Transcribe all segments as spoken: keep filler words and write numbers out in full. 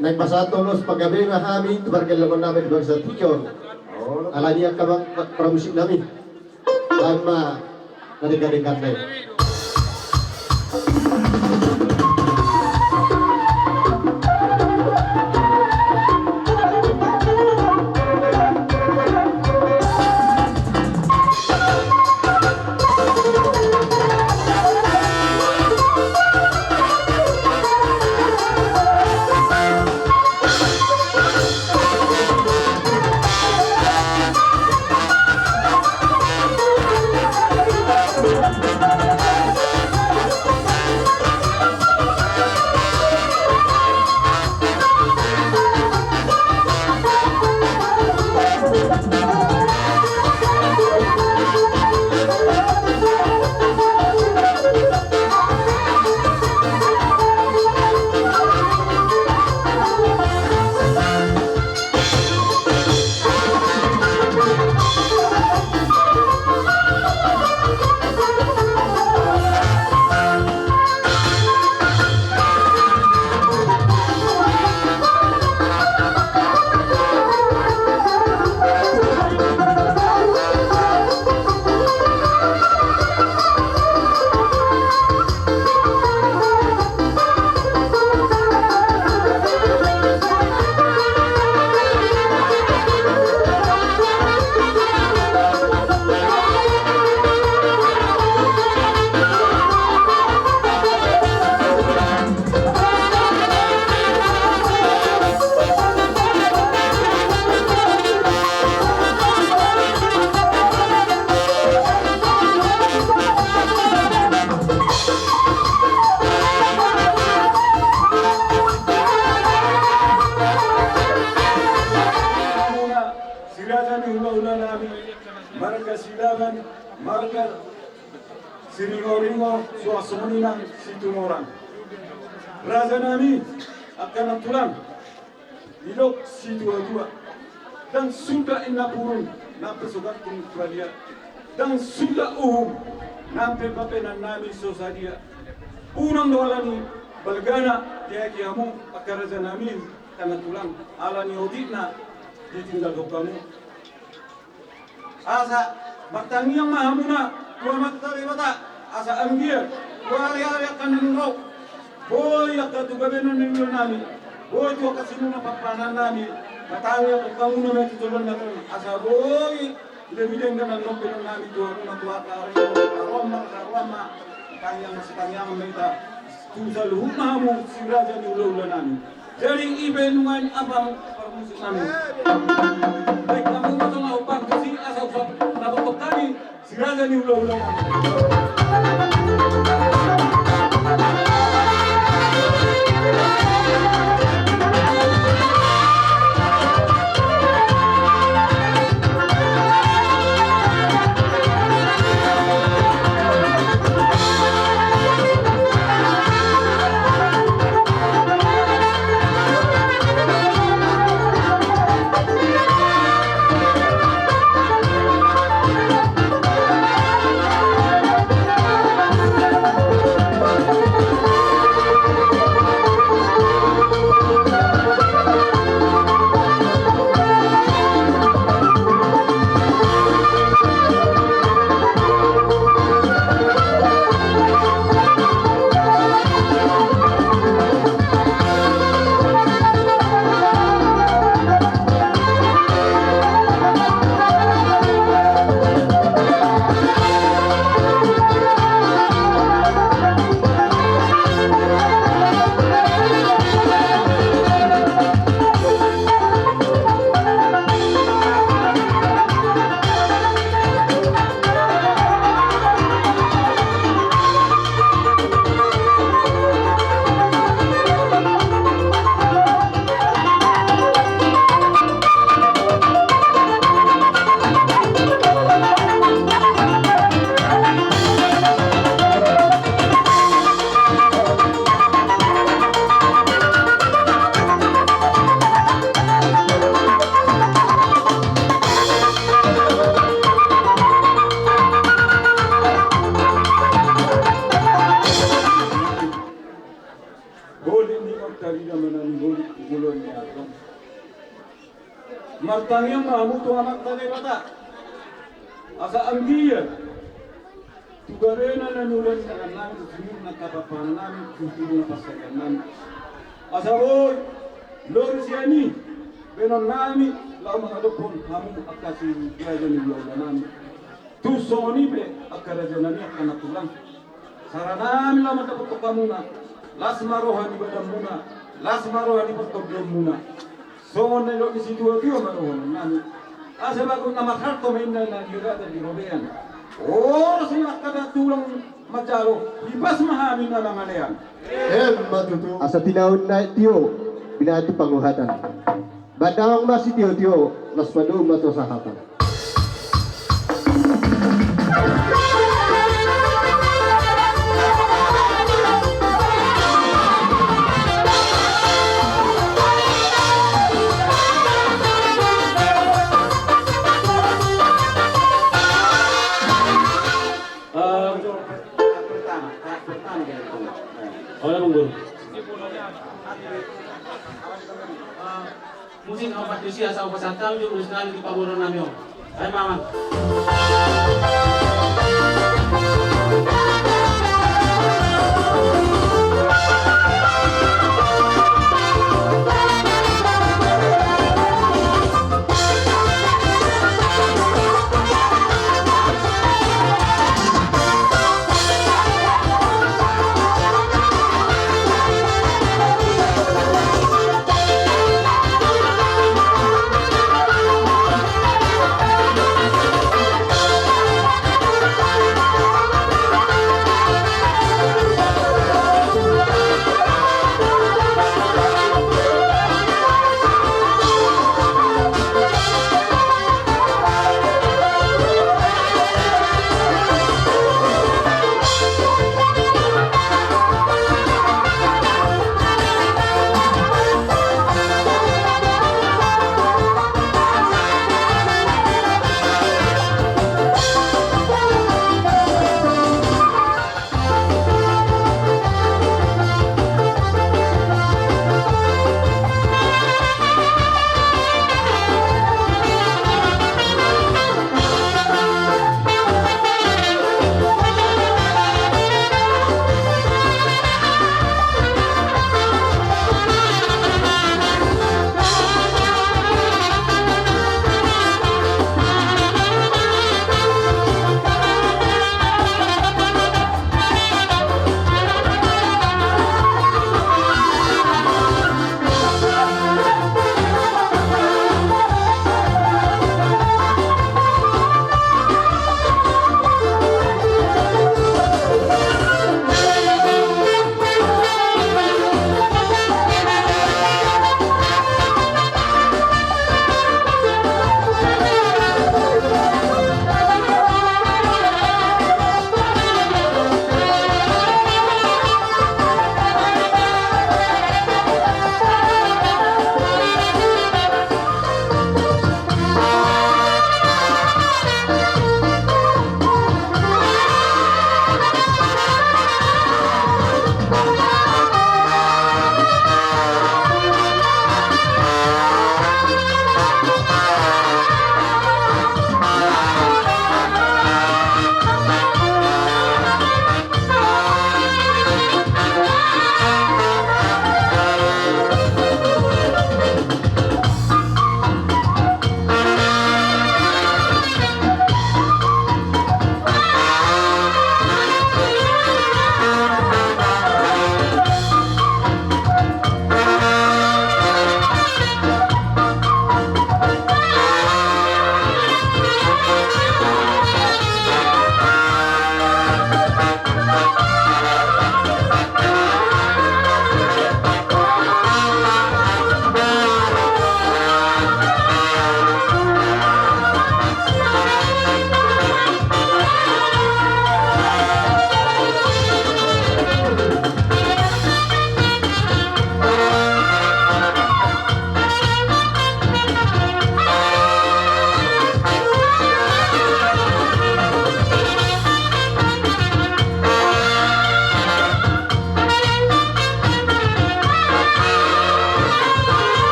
Naeng pasahat ulos panggabean ma hami tu pargellengon nami di bangso tingki on. Alani i angka amang pramusik nami, baen ma na denggan-denggan nai. Si raja ni hulahula nami, marga Silaban, marga Siringoringo, suang songon i nang Situmorang. Raja nami, angka nantulang, didok situatua, ndang suda inna purun nang pe so gantung balian, ndang suda uhum nang pe papenan nami so sadia. Unang do alani balgana diaeki hamu angka raja nami, angka nantulang, alani otikna ditinggalhon hamu. Asa martangiang ma hamuna tu Amanta Debata, asa anggiat tu ari-ari angka na naeng ro, boi angka tu gabean ni ulaon nami, boi tu angka sinur ni parpanganan nami, martangiang ma hamuna tu joloan na ro, asa boi lebih denggan na nilehon nami tu hamuna tu ari-ari on. Haroan ma, haroan ma, tangiang ma, sitangiangan ma hita tu saluhut ma hamu si raja ni hulahula nami. Jadi i pe nuaeng, amang parmusik nami. Baen hamu ma songon umpang tusi, asa usap na botok hami si raja ni hulahula nami. Martangiang ma hamu tu Amanta Debata. Asa anggiat tu gabena na niula ni tangan nami, tu sumur na tapapahan nami, tu tubu na pasahian nami. Asa boi lori sian i bahenon nami laho mangadophon hamu angka si raja ni ulaula nami. Tu songon i pe angka raja nami angka na tulang. Sara nami laho mandapothon hamuna, las ma roha ni badanmuna, las ma roha ni partondionmuna. Songon na nidok ni situatua ma dohonon nami. Asa bagot na marhalto ma inna na di raja di robean. Olo, songon angka na tulang manjalo, hipas ma hami na mangalean. Emma tutu. Asa tinaon na tio, binahen tu panguhatan. Bahen damang ma sitiotio, las ma domu ma tu hasahatan. Eh, olo, Amang Guru. Musik opat tusi asa opat santam jo musik nami di paboron nami on. Ayo, Amang.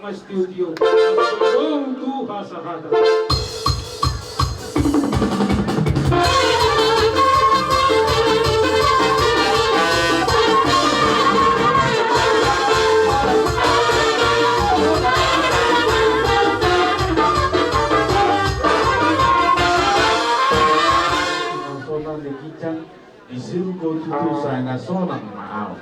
Studio. Selalu tu hasahata. Sonang di kijang, di surgo tutu sai na sonang ma au.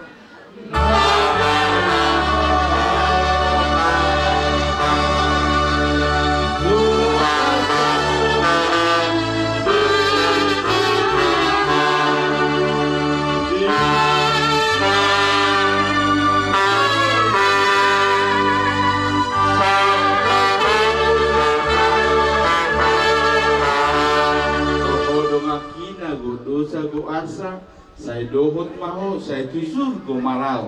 Dohot dohot hina, dohot dosa, dohot arsak, sai dohot ma ho, sai tu surgo ma laho.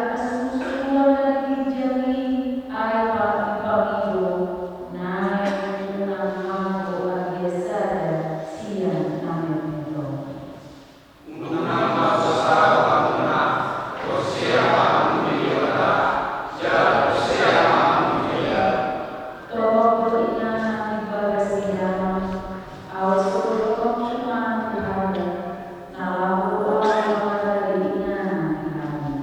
Susuan na di ginjang i, ai pang dipangido, naeng unang hamu agia sada sian na mepet on. Unang ma so saut hamuna, porsea ma hamu di Debata, jala porsea ma hamu di au. Torop do inganan di bagas sidang, au so dohot cuman di hamu, na laho au mangarade inganan di hamu.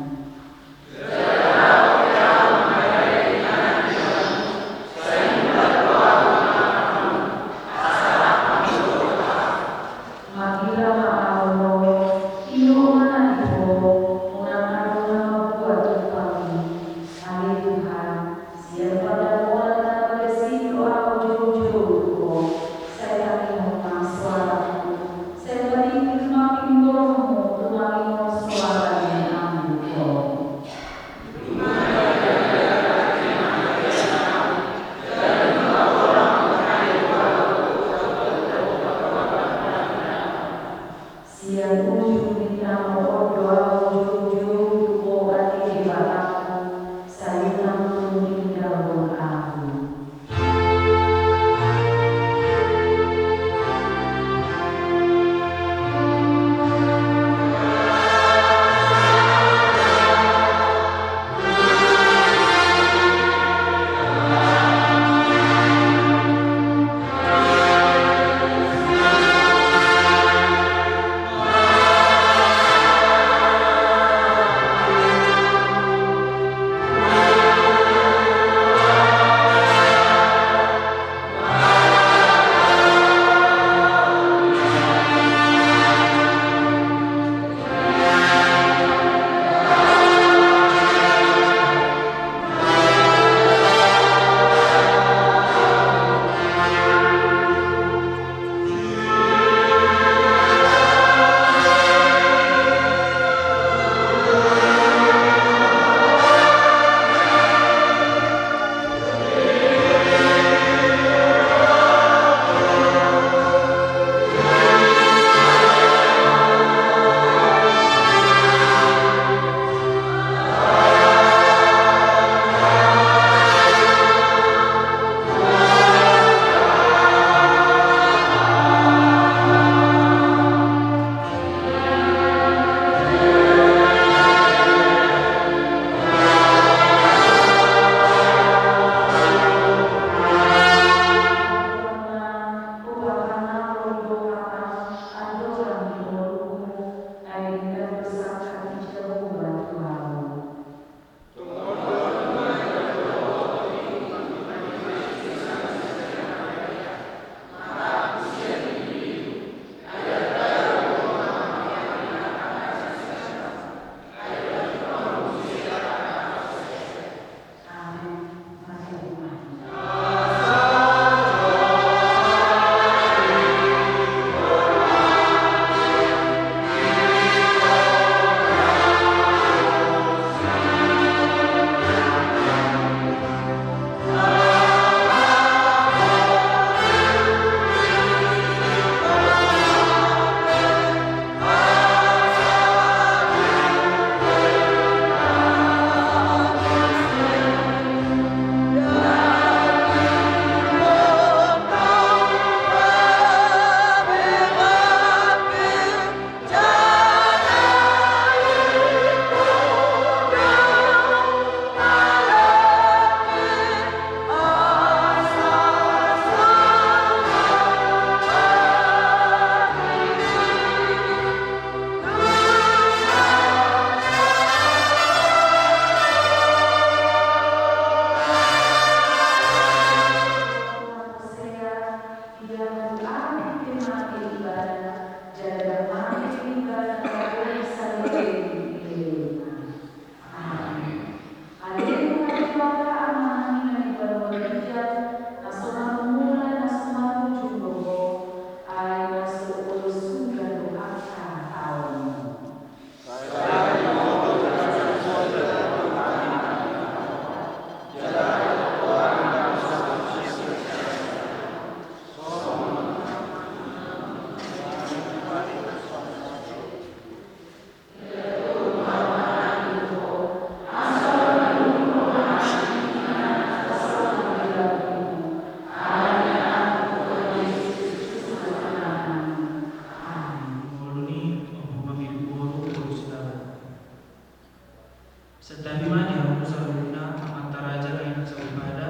Ia hangoluan ni raja nang inang soripada,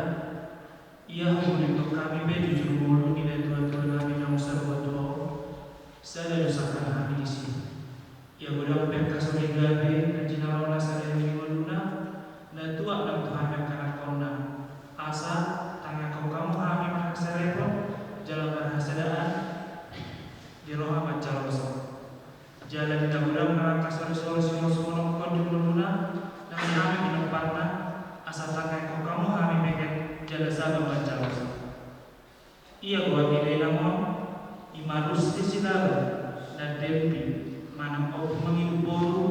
ia hangoluan hami pe jujur ngolu ni natuatua nami naung satua-tua on, sada dosakan hami disi. Ia godang pe angka soripada na jinalo na sada ni ngoluna, na tuat nang tu hami angka anakkonna, asa tangihon hamu hami marhaserepon jala marhasadaan di roha manjalosa. Jala di na godang nang angka soripada sihorhon songon on di ngoluna, nang hami pinomparna, asa tangihon hamu hami bege jala saba manjalosa. Ia goar ni dainang on, i ma Rusli Silaban, na dempi, manang ompu mangido boru,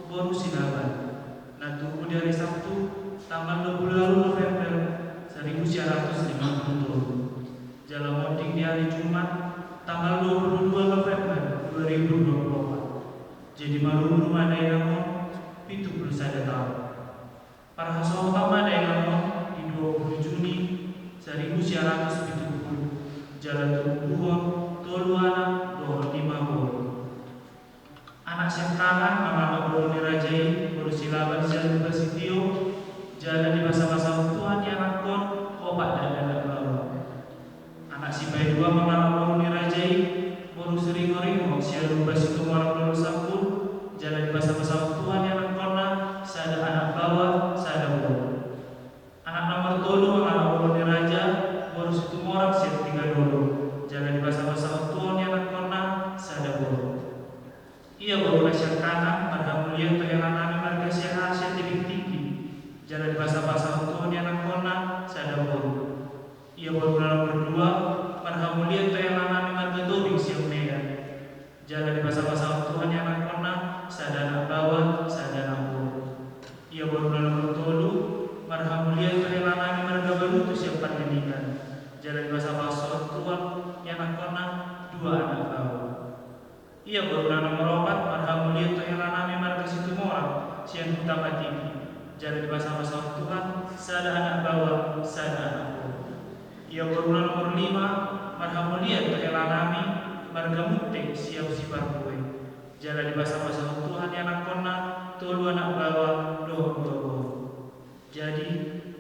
boru Silaban, na tubu di ari Sabtu, tanggal dua pulu ualu November, saribu sia ratus lima pulu tolu. Jala monding di ari Jumat, tanggal dua pulu dua November dua ribu dua pulu opat. Jadi marumur ma dainang on pitu pulu sada taon. Parhasohotan ma dainang on di dua pulu Juni saribu sia ratus pitu pulu, jala tumbuhon tolu anak dohot lima boru. Anak sian kanan ma anak boru ni raja i, boru Silaban sian Lupa Sitio, jala dibasabasahon Tuhan i anakkon opat dakdanak baoa. Anak sipaidua ma anak boru ni raja i, boru Siringoringo sian Lupa Situmorang Dolok Sampulu, jala dibasabasahon Tuhan i anakkonna sada anak baoa, sada boru. Anak nomor tolu ma anak boru ni raja, boru Situmorang sian Tigadolo, jala dibasabasahon Tuhan i anakkonna sada boru. Ia boru na sian kanan marhamulian tu hela nami marga Siahaan sian Tebing Tinggi, jala dibasabasahon Tuhan i anakkonna sada boru. Ia boru na nomor dua marhamulian tu hela nami marga Tobing sian Medan, jala dibasabasahon Tuhan i anakkonna sada anak baoa sada anak boru. Ia boru na nomor tolu marhamulian tu hela nami marga Balutu sian Panlilitan, jala dibasabasahon Tuhan i anakkonna dua anak baoa. Ia boru na nomor opat marhamulian tu hela nami marga Situmorang sian Huta Patiki, jala dibasabasahon Tuhan sada anak baoa sada anak boru. Ia boru na nomor lima marhamulian tu hela nami marga Munte sian Siparbue, jala dibasabasahon Tuhan i anakkonna tolu anak baoa dohot dua boru. Jadi,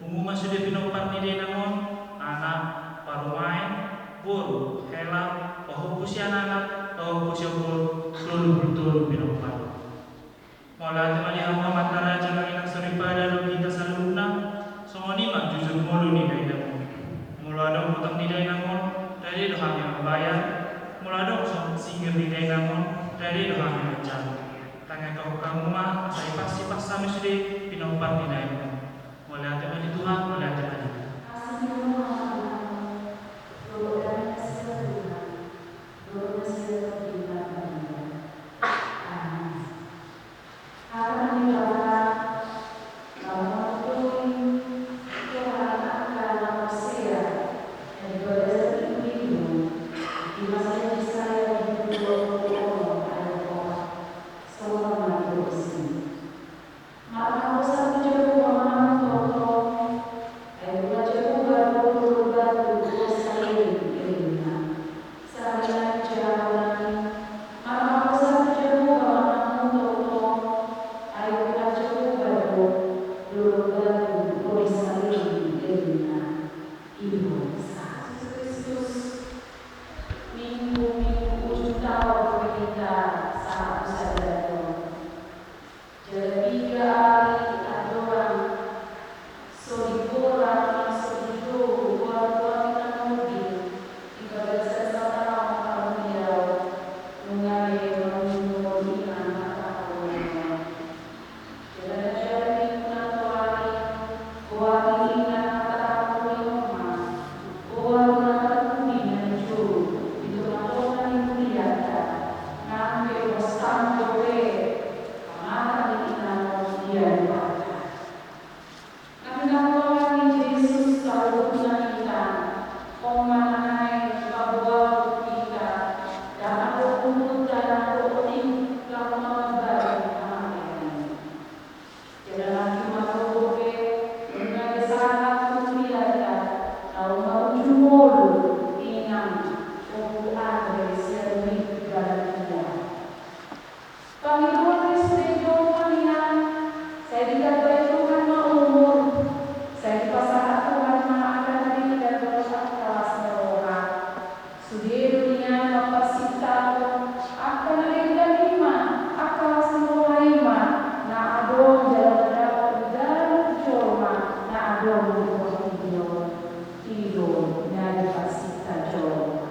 pungu ma sude pinompar ni dainang on, anak, parumaen, boru, hela, pahompu sian anak, pahompu sian boru, tolu pulu tolu pinompar. Mauliate ma di hamu amanta raja nang inang soripada dohot hita saluhutna, songon i ma jujur ngolu ni dainang on. Molo adong utang ni dainang on, rade do hami mambayar, molo adong singkir ni dainang on, rade do hami manjalo. Tangihon hamu ma, asa dipasu-pasu hami sude pinompar ni dainang on. Mauliate ma di Tuhan, mauliate ma di Tuhan. Asi ni roha ma di hamu, dohot dame ni si Tuhan, dohot ni si Tuhan. Amin. Hata ni Debata, laho manuturi roha ni angka na porsea, na di bagasan Injil, di bagasan Jesaya dua pulu onom ayat opat. Songon on ma tulisna. Marhaposan tu Jahowa ma hamu tongtong, ai Tuhan Jahowa do dolok batu, boru saleleng lelengna. Sahali nai jalo nami, marhaposan tu Jahowa ma hamu tongtong, ai Tuhan Jahowa do dolok batu, boru saleleng lelengna. Ibo sa. Jesus Kristus, Minggu, Minggu ujung taon do hita sahat tu sadari on. Jala piga ari andorang so diborat nang so didou goargoar ni na murdi di bagasan saluhut parmuliaon, nunga be manungkun inang martaholi on. Jala na jadi di minggu na tolu ari, goar ni inang martaholi on ma goar na parpudi na Ala ni portibi on, i do na dipasinta jolma.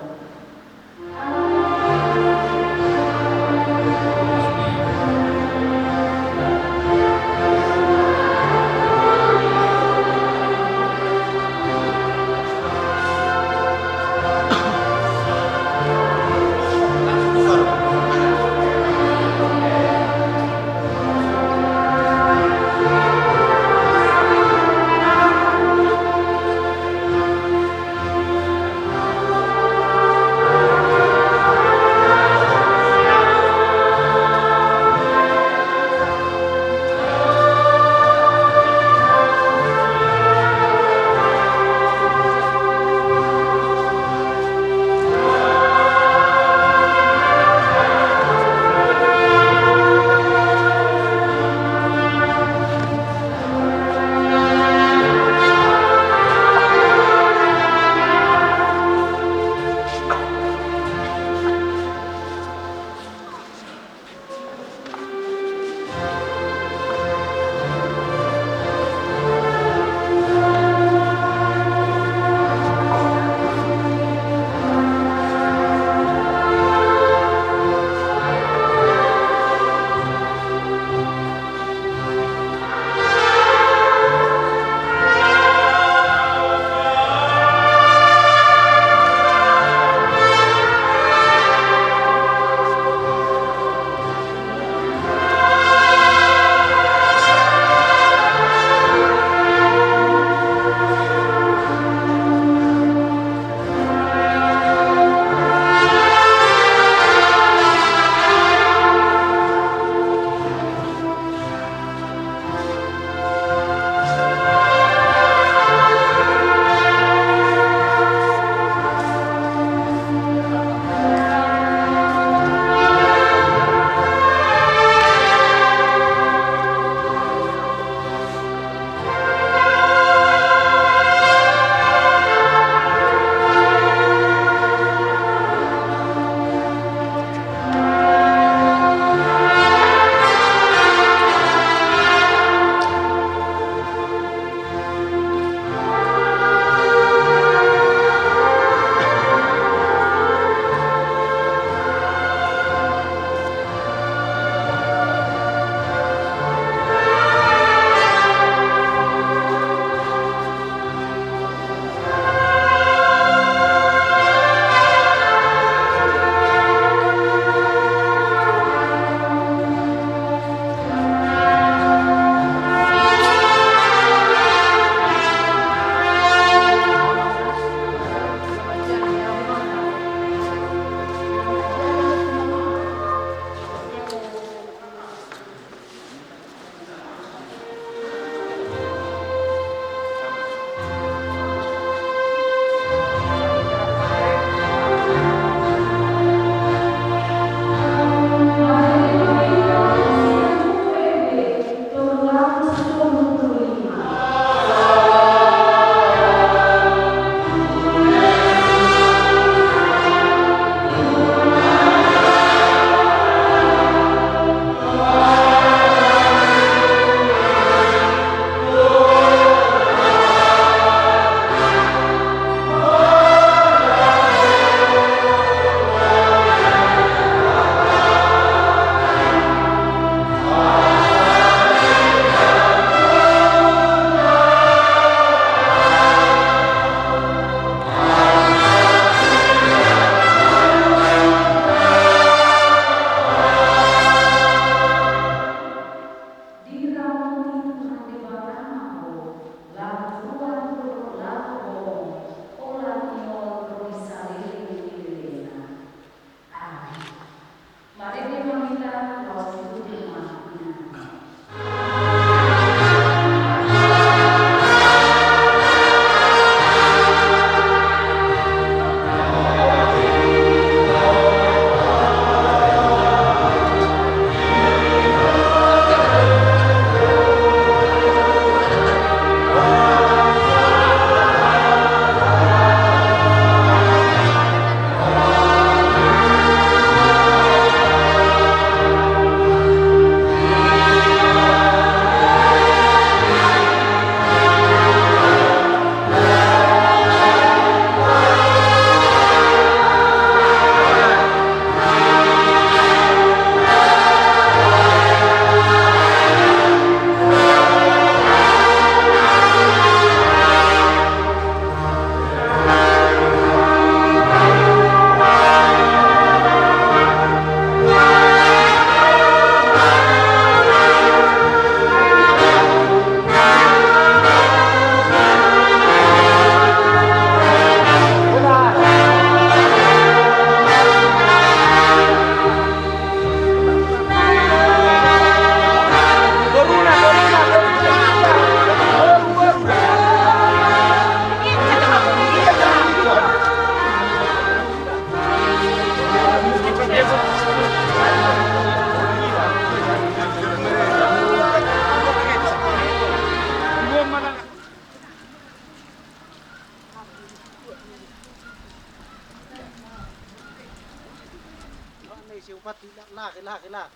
Isi upat, laki, laki, laki.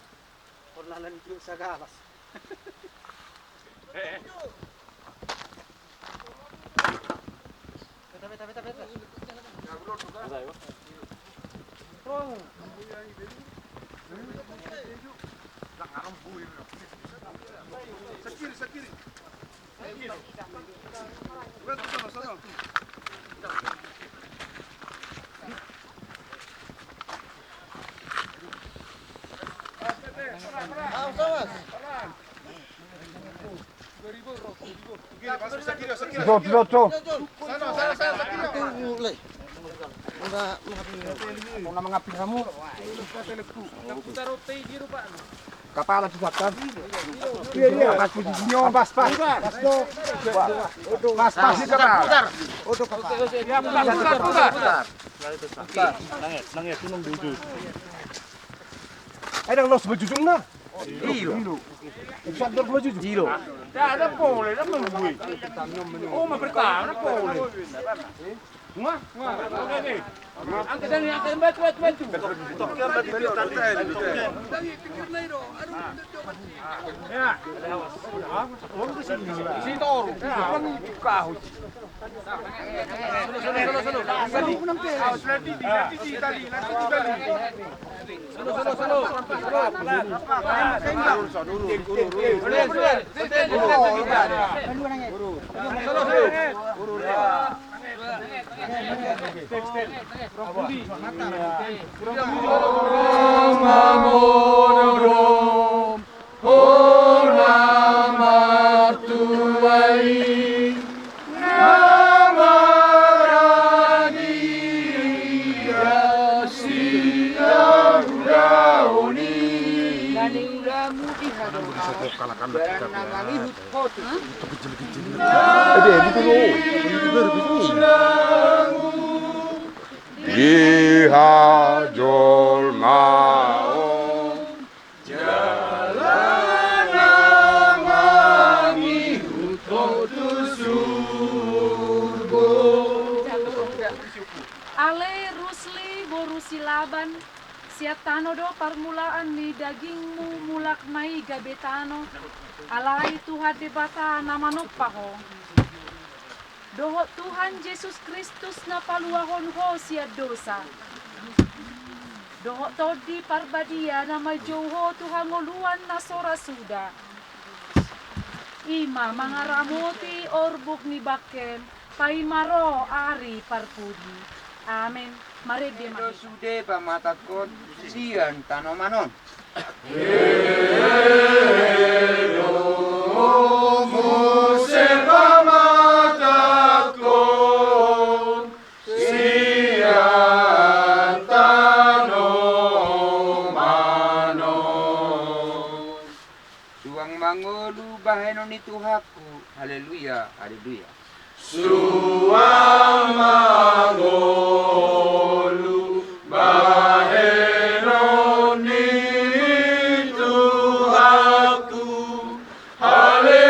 Pernah nanti sagalas. Beta, beta, beta, beta. Sakiri, sakiri. Awas, awas. Dua, dua, dua. Kepala tu sakan. Iya, iya. Pas posisinya. Pas, pas. Pas, pas. Putar, putar. Iya, putar, putar, putar. Putar. Nangis, nangis, tunung duduk. Ayo, dang, los bajujung na. Ilo. Ilo. Ilo. Dah, dah boleh, dah boleh. Oh, mau pertama, dah boleh. Wah, wah, oke, oke. Angkat dari, angkat, bantu, bantu, bantu. Ya. Sini, taruh. Sini, taruh. Sini, sini, sini, sini. Awas, nanti, nanti di Itali, nanti di Itali. Solo, solo, solo. Solo, pelan. Urus, urus, urus. Urus, urus. Solo, solo. Hona martua i na maradi sian ulaon i. Nang ulamu di hadapan barang na mangihut ho tu. Ede, betul, oh. Di hajolmaon. Jala na mangihut ho tu surgo. Ale Rusli boru Silaban, sian tano do parmulaan ni dagingmu, mulak ma i gabe tano, alai Tuhan Debata na manompa ho. Dohot Tuhan Jesus Kristus na paluahon ho sian dosa. Dohot Tondi Parbadia na manjou ho tu hangoluan na so ra suda. I ma mangaramoti orbuk ni bangkem, paima ro ari parpudi. Amen. Marende ma hita. Sude pamatangkon sian tanoman on. Muse pamatangkon sian tanoman on. Suang mangolu bahenon ni Tuhanku. Haleluya, haleluya. Suang mangolu bahenon ni Tuhanku. Haleluya,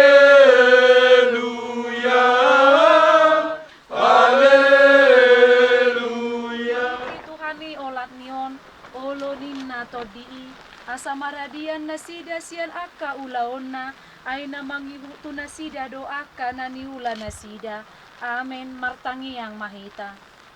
haleluya. Tuhan i olat ni on, olo ninna Tondi i, asa maradian nasida sian angka ulaonna, ai na mangihut tu nasida do angka na niula nasida. Amen. Martangiang ma hita.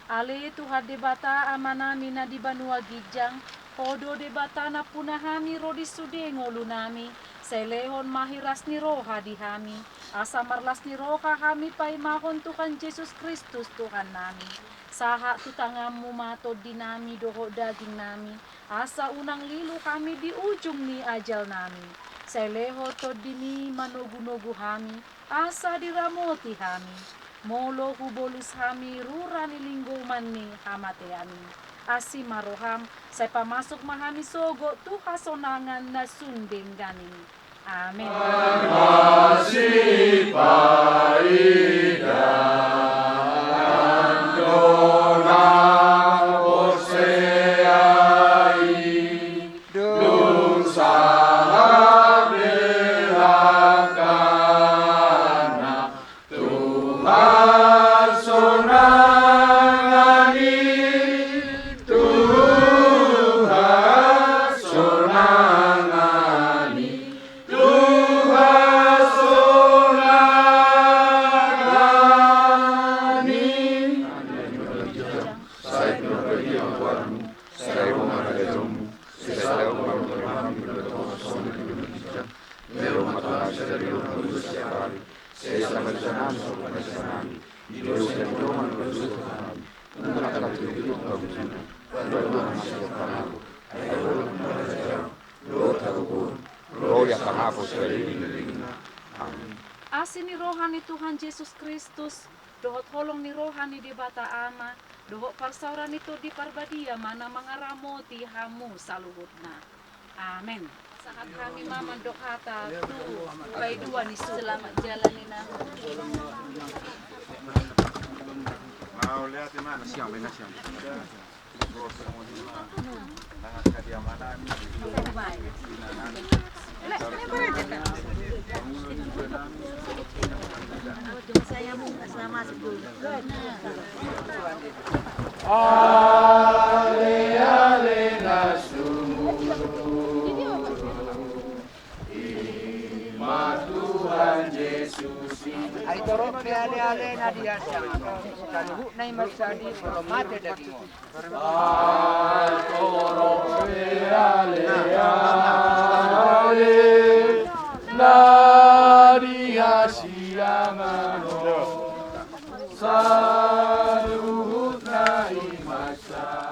Ale Tuhan Debata Amanami na di banua ginjang, Ho do Debata nampuna hami ro di sude ngolunami, sai lehon ma hiras ni roha di hami, asa marlas ni roha hami paimahon Tuhan Jesus Kristus Tuhannami. Sahat tu tanganmu ma tondinami dohot dagingnami, asa unang lilu hami di ujung ni ajalnami. Sai lehon tondimi manogunogu hami, asa diramoti hami. Molo hubolus hami rura ni linggoman ni hamatean i, asi ma roham, sai pamasuk ma hami sogot tu hasonangan na sun denggan i. Amen. Masipaidaan do na porsea i, dung sahat di angkana Hasonangan i, tu hasonangan i, tu hasonangan i. Sai pinarbadia goarmu, sai ro ma harajaonmu, sai saut ma rohanami, songon na di banua ginjang. Lehon ma tu hami sadari on hangoluan siapari, sai sahat ma tu hami songon na padomuhon tu hami. Unang ma hami togihon tu harajaon, palua ma hami sian pangago. Ai Ho do harajaon, dohot hagogoon, dohot hangoluan saleleng ni lelengna. Amen. Asi ni roha ni Tuhan Jesus Kristus, dohot holong ni roha ni Debata Ama, dohot parsaoran ni Tondi Parbadia ma na mangaramoti hamu saluhutna. Amen. Sahat hami ma mandok hata tu paidua ni suhut. Selamat jalan, Inang. Mauliate ma. Siang, siang. Ale, ale na sumurung, i ma Tuhan Jesus i. Ai torop pe ale, ale na di hasiangan on, saluhutna i mansai dipolom ate daging on. Ai torop pe ale, ale na di hasiangan on, saluhutna i mansai.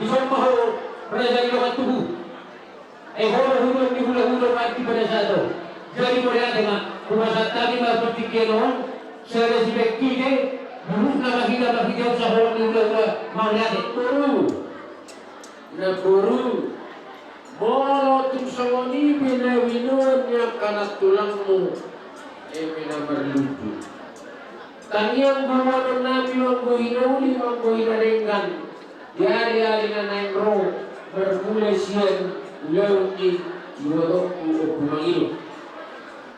Dison ma ho raja ni dongan tubu. Ai ho do hudoan ni hulahula ma di pada saat on. Jadi mauliate ma, hupasahat hami ma partingkian on, sada sibaen hite, buhutna ma hita marhite on sahoran ni hulahula, mauliate. Boru. Na boru. Molo tung songon i pe na binoan ni angka nantulangmu, eme na marlundu. Tangiang boanon nami manggohi na uli, manggohi na denggan. Di ari-ari na naeng ro, marmula sian ulaon ni ibotongku Ompu Mangilo.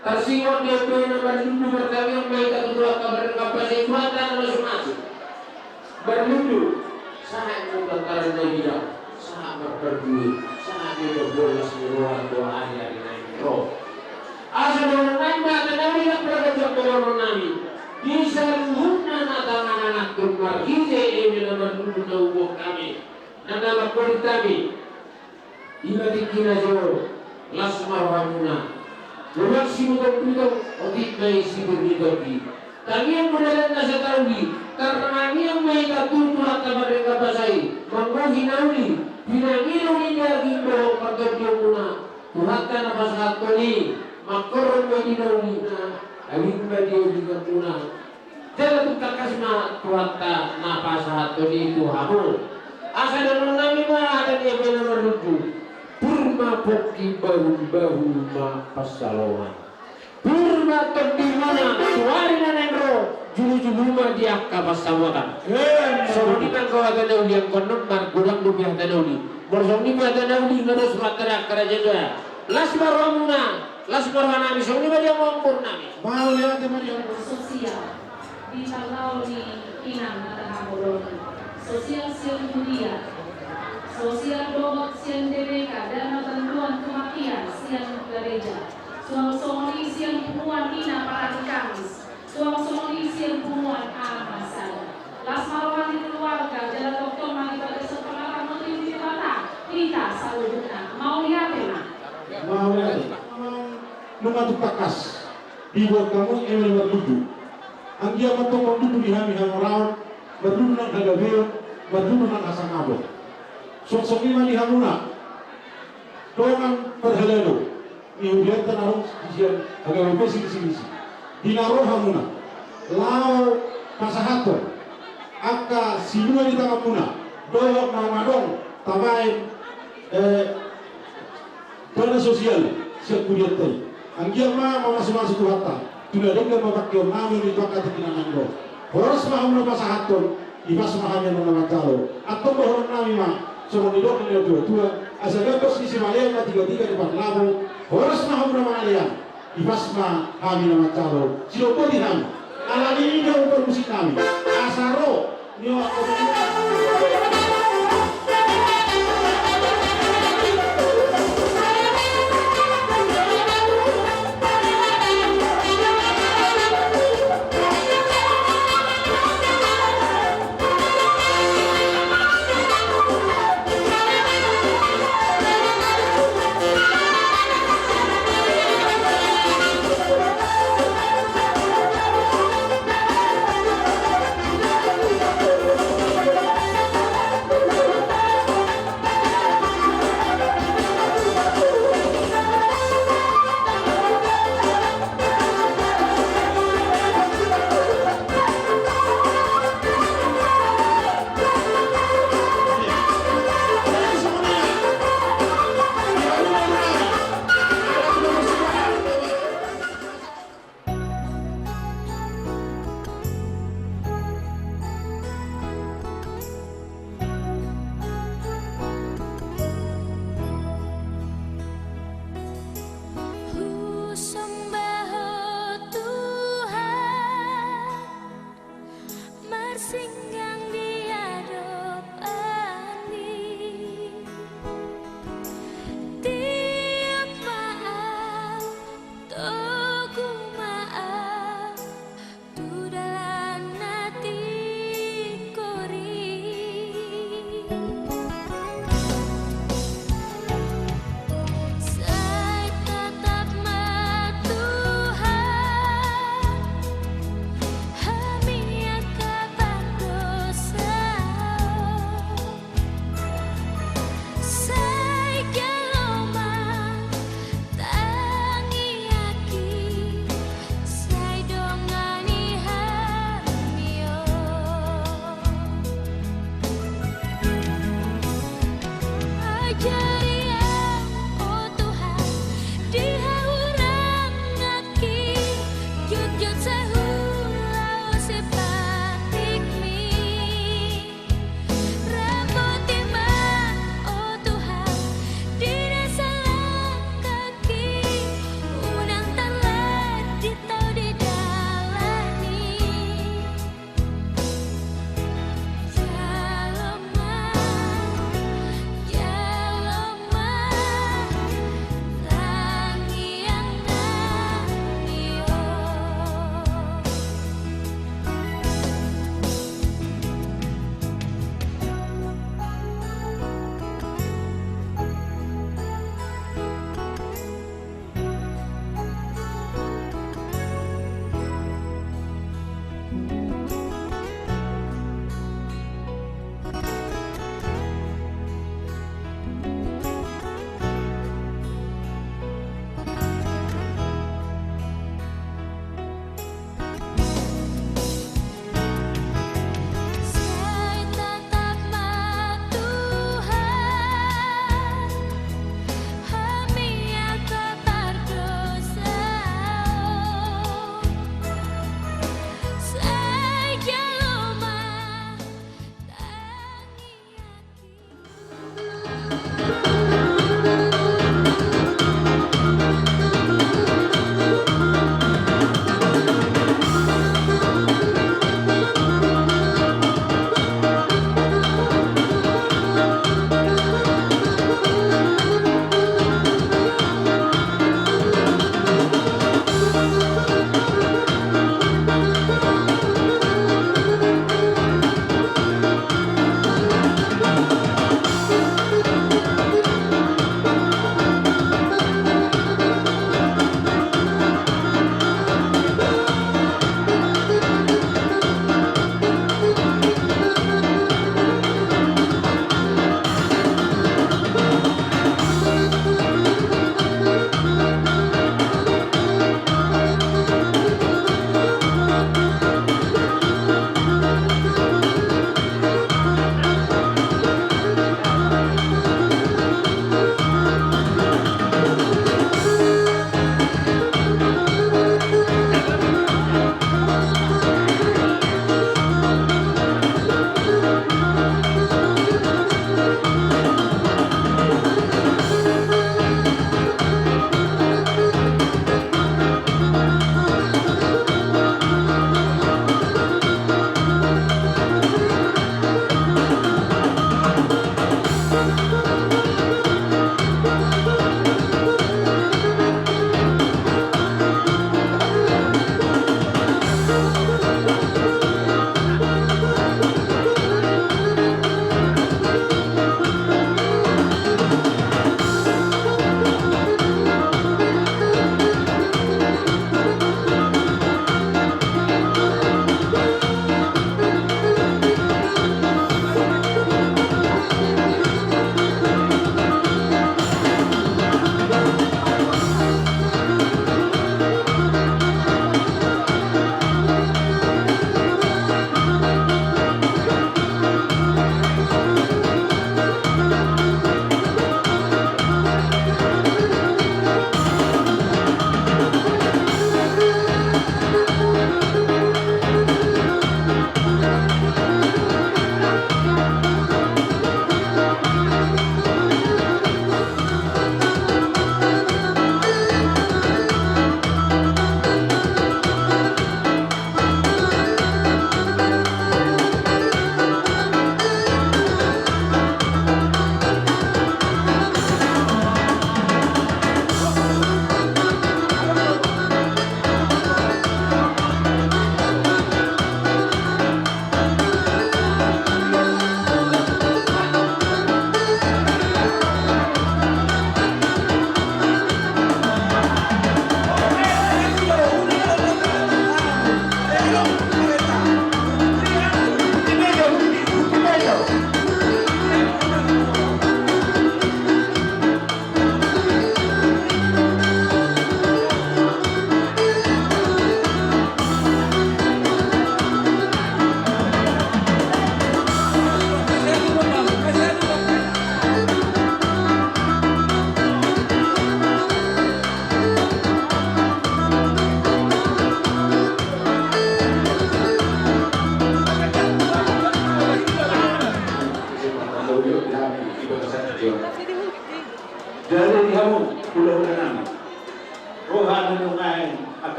Tarsongon i pe na marlundu, martangiang ma hita tu Tuhanta, marhite angka pasai Tuhanta na mamasu-masu. Marlundu, sahat tu pantaran na bidang, sahat marparbue, sahat di na bolon las ni roha tu ari-ari naeng ro. Asa dohonon nami ma hata na uli, nang parganjang dohonon nami. Di saluhutna na tangan anakku marhite eme na marlundu na huboan hami, na manggohi hami. Ima tingkina jo, las ma rohamuna. Luas sibutong-butong, otik ma i sibir ni tondi. Tangiang ma dalan na satauli, tartangiang ma hita tu Tuhanta marhite angka pasai, manggohi na uli, pinangido ni daging dohot partondionmuna. Tuhanta na pasahathon i, mangkorhon ma i di na uli, na adong ma di adinganmuna. Jala tung tangkas ma Tuhanta na pasahathon i tu hamu. Asa dohonon nami ma hata ni eme na marlundu. Pur ma pongki, bahul-bahul ma pansalongan. Pur ma tondimuna tu ari na naeng ro, julu-julu ma di angka pansamotan. Songon i ma angka hata na uli, angka on margodang dope hata na uli. Molo songon i ma hata na uli, nga dos ma hata ni angka raja. Las ma rohamuna, las ma roha nami, songon i ma di hamu amang boru nami. Mauliate ma di hamu. Sosial. Di parlao ni inang na tahabolon i. Sosial sian huria. Sosial dohot sian D B K, dana bantuan kematian sian gareja. Suang songon i sian punguan ina parhari Kamis. Suang songon i sian punguan Amasada. Las ma roha ni keluarga, jala tongtong ma di bagasan pangarahon ni Debata, hita saluhutna. Mauliate ma. Mauliate. Nunga tung tangkas diboan hamu eme na marlundu. Anggiat ma tongtong marlundu di hami hamoraon, marlundu nang hagabeon, marlundu nang hasangapon. Suang songon i ma di hamuna dongan parhalado ni hurianta na ro di sian hagabeon pe silisilisili. Di na ro hamuna laho pasahathon angka silua ni tanganmuna dohot na adong tabaen, eh, dana sosial sian hurianta i. Anggiat ma mamasumasu Tuhanta tu na denggan ma pangkeon nami on di angka tingki na naeng ro. Horas ma hamuna pasahathon, ipas ma hami annon na manjalo. Antong dohonon nami ma songon nidok ni natuatua: Asa gambos ni simalean ma tigatiga ni parlabo. Horas ma hamuna mangalean, ipas ma hami na manjalo. Sidohot boti hami. Alani i do parmusik nami. Asa ro.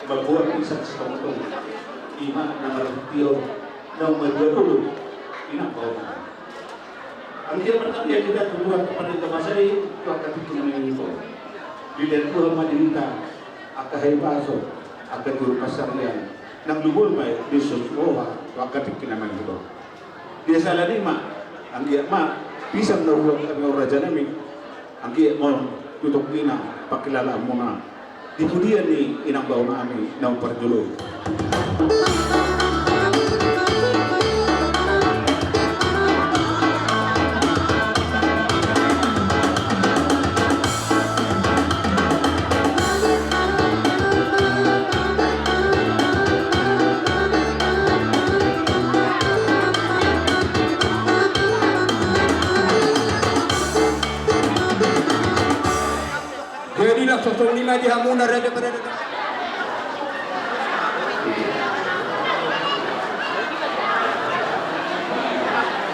Mamboan pisang sitongtong, ima na martio na umadua dulu, inang baoa. Anggiat martangiang hita tu Tuhan, tu parninta masa i, tu angka tingki na mangihut. Dilehon Tuhan ma di hita angka hahipason, angka juru pansarian, nang lubul ma i di son roha tu angka tingki na mangihut. Dia salah ni ma, anggiat ma pisang na huboan hami on, raja nami. Anggiat ma on tu tonggina pangkilalaanmuna di pudian ni inang baoa nami na umparjolo i. Jadi langsung songon i ma di hamuna raja parada.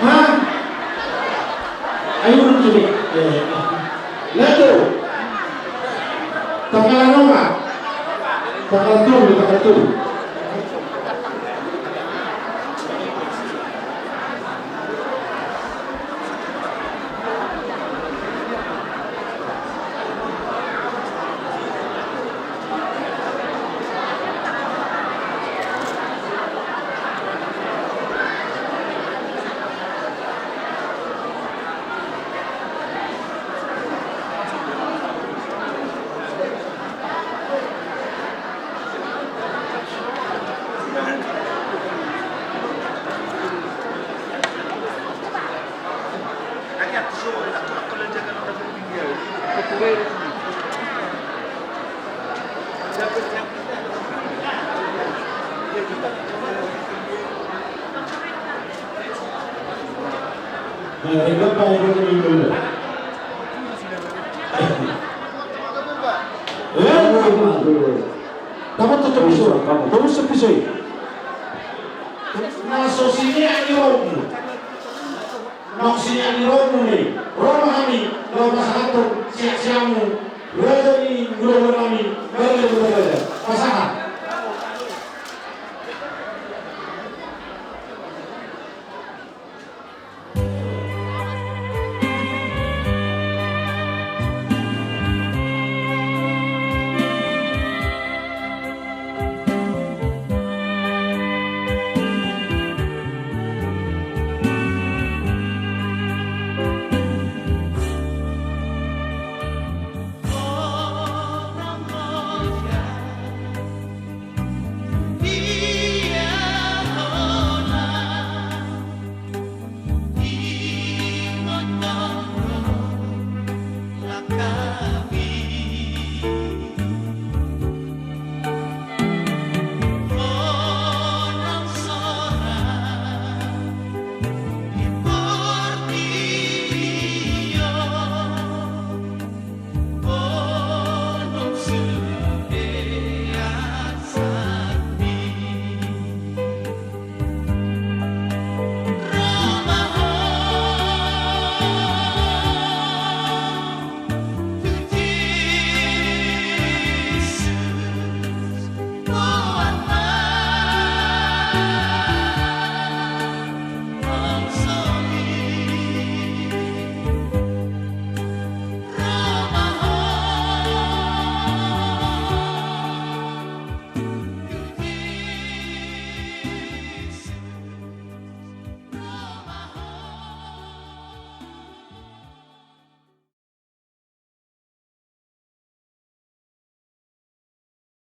Hah? Ayo urut sini. Eh, ah. Leto. Tanggal berapa? Tanggal tujuh, tanggal tujuh. Tapot, tapot, tapot, tapot, tapot. Na so sinean ni rohamu. Naung sinean ni rohamu i, ro ma hami laho pasahathon siseanmu, raja ni hulahula nami, raja ni hulahula. Pasahat.